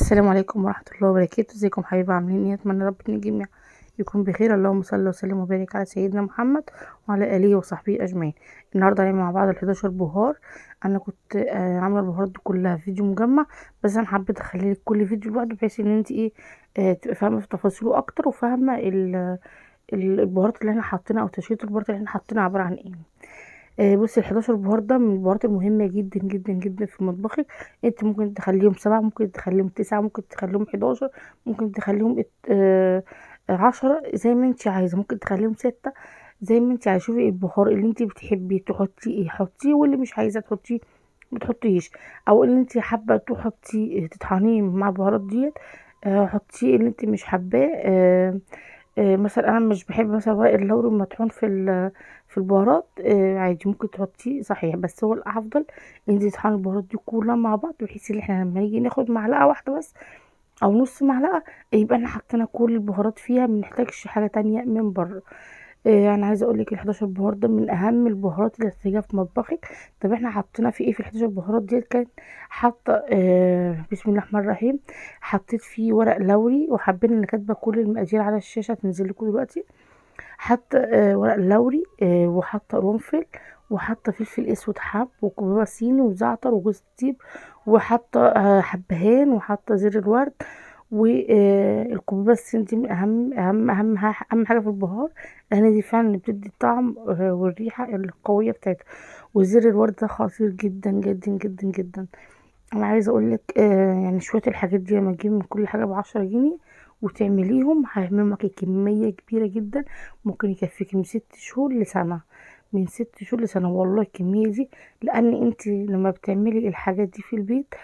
السلام عليكم ورحمة الله وبركاته. ازيكم حبايبي؟ عاملين ايه؟ اتمنى ربنا الجميع يكون بخير. اللهم صل وسلم وبارك على سيدنا محمد وعلى اله وصحبه اجمعين. النهارده هنعمل مع بعض ال11 بهار. انا كنت عامله البهارات دي كلها في فيديو مجمع، بس انا حبيت اخلي لك كل فيديو لوحده بحيث ان انت ايه تبقي فاهمه في تفاصيله اكتر، وفاهمه البهارات اللي احنا حاطينها او تشكيله البهارات اللي احنا حاطينها عبارة عن ايه. بصي، ال11 بهار ده من البهارات المهمة جدا جدا جدا في مطبخك. انت ممكن تخليهم 7، ممكن تخليهم 9، ممكن تخليهم 11، ممكن تخليهم 10 زي ما انت عايزه، ممكن تخليهم 6 زي ما انت عايزه. شوفي البهار اللي انت بتحبي تحطيه حطيه، واللي مش عايزه تحطيه ما تحطيش، او اللي انت حابة تحطيه تطحنيه مع البهارات ديت حطيه، اللي انت مش حباه مثلا انا مش بحب مثلا ورق اللوري المطحون في البهارات، عادي ممكن تحطيه صحيح، بس هو الافضل ان انت تطحني البهارات دي كلها مع بعض، بحيث ان احنا لما نيجي ناخد معلقه واحدة بس او نص معلقه يبقى احنا حطينا كل البهارات فيها، ما نحتاجش حاجة تانية من بره. انا عايزه اقول لك ال11 بهار ده من اهم البهارات اللي هتحتاجيها في مطبخك. طب احنا حطينا في ايه في ال11 بهارات ديت؟ كان حاطه بسم الله الرحمن الرحيم، حطيت فيه ورق لوري، وحابين ان كاتبه كل المقادير على الشاشة هتنزل لكم دلوقتي. حاطه ورق لوري، وحاطه قرنفل، وحاطه فلفل اسود حب، وكبابه صيني، وزعتر، وجوز الطيب، وحاطه حبهان، وحاطه زر الورد، والكبابه الصيني دي من اهم اهم اهم اهم حاجة في البهار، لان دي فعلا اللي بتدي الطعم والريحه القوية بتاعتها. وزر الورد ده خطير جدا جدا جدا جدا. انا عايزه اقول لك يعني شوية الحاجات دي لما تجيبي من كل حاجة ب10 جنيه وتعمليهم هيعملوا معاكي كمية كبيرة جدا، ممكن يكفيكي من 6 شهور لسنه، من 6 شهور لسنه والله الكمية دي. لان انت لما بتعملي الحاجات دي في البيت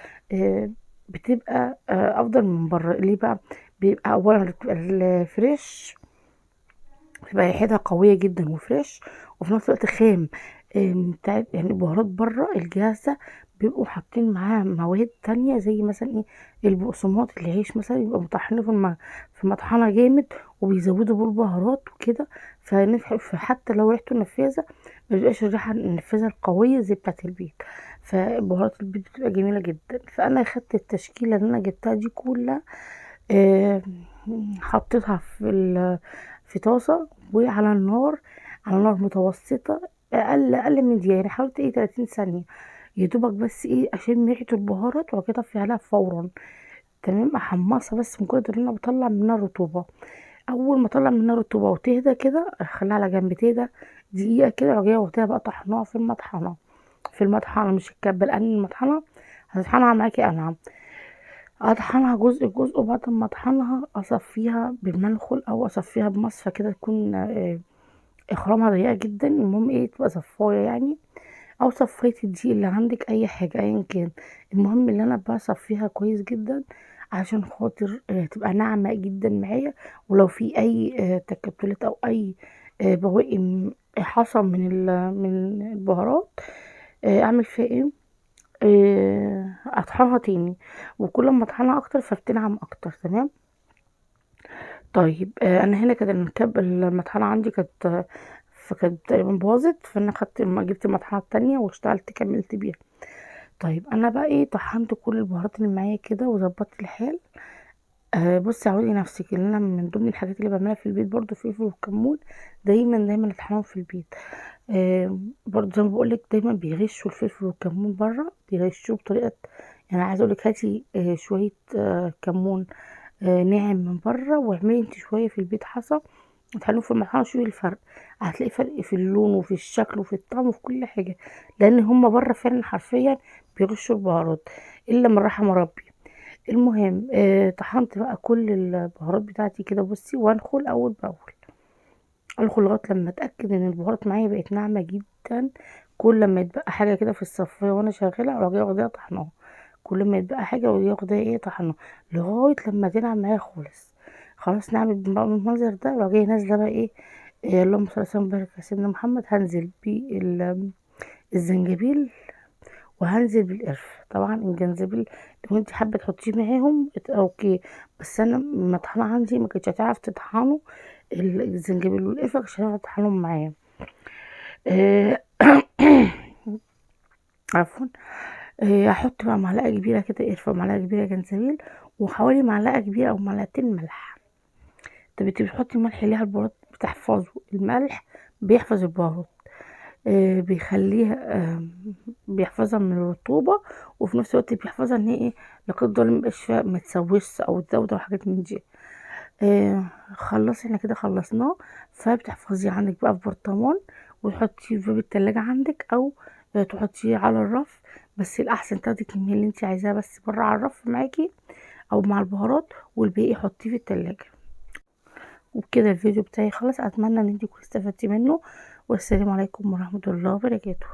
بتبقى افضل من بره. ليه بقى؟ بيبقى اولا بتبقى الفريش، بتبقى ريحتها قوية جدا وفريش، وفي نفس الوقت خام. بتاع يعني البهارات بره الجاهزة بيبقوا حاطين معاها مواد تانية زي مثلا ايه البقسماط، العيش مثلا يبقى مطحنينه في مطحنه جامد، وبيزودوا بالبهارات وكده، فحتى لو ريحته نفاذه ما بيبقاش الريحة النفاذه القوية زي بتاعه البيت. فبهارات البيت بتبقى جميلة جدا. فانا خدت التشكيلة اللي انا جبتها دي كلها، حطيتها في طاسه وعلى النار، على نار متوسطه، اقل من دقيقة، يعني حوالي ايه 30 ثانية يا دوبك، بس ايه اشم ريحه البهارات وبعد كده اطفي عليها فورا. تمام، احمصها بس مجرد ان انا بطلع منها الرطوبة. اول ما اطلع منها الرطوبة وتهدى كده اخليها على جنب تهدى دقيقة كده، واروح جاية واخداها بقى طحناها في المطحنه، في المطحنه مش الكبه، لان المطحنه هتطحنها معاكي انعم. اطحنها جزء جزء، وبعد ما اطحنها اصفيها بالمنخل او اصفيها بمصفى كده تكون اخرامها ضيقه جدا، المهم ايه تبقى صفايه يعني، او صفايه الدقيق اللي عندك، اي حاجة ايا كان. المهم اللي انا بصفيها كويس جدا عشان خاطر تبقى ناعمة جدا معايا، ولو في اي تكتلات او اي بواقي حصى من البهارات، اعمل فيها ايه، اطحنها تاني، وكل ما اطحنها اكتر فبتنعم اكتر. تمام. طيب انا هنا كان المطحنه عندي كانت، فكانت تقريبا باظت، فانا خدت جبت المطحنه التانية واشتغلت كملت بيها. طيب انا بقى ايه طحنت كل البهارات اللي معايا كده وظبطت الحال. بصي عودي نفسك ان انا من ضمن الحاجات اللي بعملها في البيت برضو فلفل وكمون، دايما دايما اطحنهم في البيت. برضو زي ما بقولك دايما بيغشوا الفلفل والكمون بره، بيغشوه بطريقة، يعني عايزه اقولك هاتي شوية كمون ناعم من بره، واعملي انت شوية في البيت حصى وتحلوه في المطحنه، وشوفي الفرق. هتلاقي فرق في اللون وفي الشكل وفي الطعم وفي كل حاجة، لان هما بره فعلا حرفيا بيغشوا البهارات الا من رحم ربي. المهم طحنت بقى كل البهارات بتاعتي كده بصي، وانخل اول باول، انخل لغاية لما اتاكد ان البهارات معايا بقت ناعمة جدا. كل لما يتبقى حاجة كده في الصفايه وانا شغالة اروح جاية واخداها طحناها، كل ما يتبقى حاجة اروح جاية واخداها ايه طحناها لغاية لما تنعم معايا خالص. خلاص نعمل بالمنظر ده، اروح جاية نازله بقى ايه، اللهم صل وسلم وبارك على سيدنا محمد. هنزل بالزنجبيل وهنزل بالقرفه. طبعا الجنزبيل لو انت حابة تحطيه معاهم okay، بس انا المطحنه عندي ما كانتش هتعرف تطحنه الزنجبيل والقرفه، مش هتعرف تطحنهم معايا. عفوا. هحط بقى معلقه كبيرة كده قرفه، ومعلقة كبيرة جنزبيل، وحوالي معلقه كبيرة او معلقتين ملح. طب انتي بتحطي ملح ليه على البهارات؟ بتحفظه، الملح بيحفظ البهارات، بيخليها، بيحفظها من الرطوبة، وفي نفس الوقت بيحفظها ان هي ايه، لا قدر الله ميبقاش فيها، ما تسوسش او تزود او حاجات من دي. خلاص احنا كده خلصناه. فبتحفظيه عندك بقى في برطمان، وتحطيه في باب التلاجة عندك، او تحطيه على الرف. بس الاحسن تاخدي الكمية اللي انت عايزاها بس بره على الرف معاكي او مع البهارات، والباقي حطيه في التلاجة. وبكده الفيديو بتاعي خلص. اتمنى ان انتي تكوني استفدتي منه، والسلام عليكم ورحمة الله وبركاته.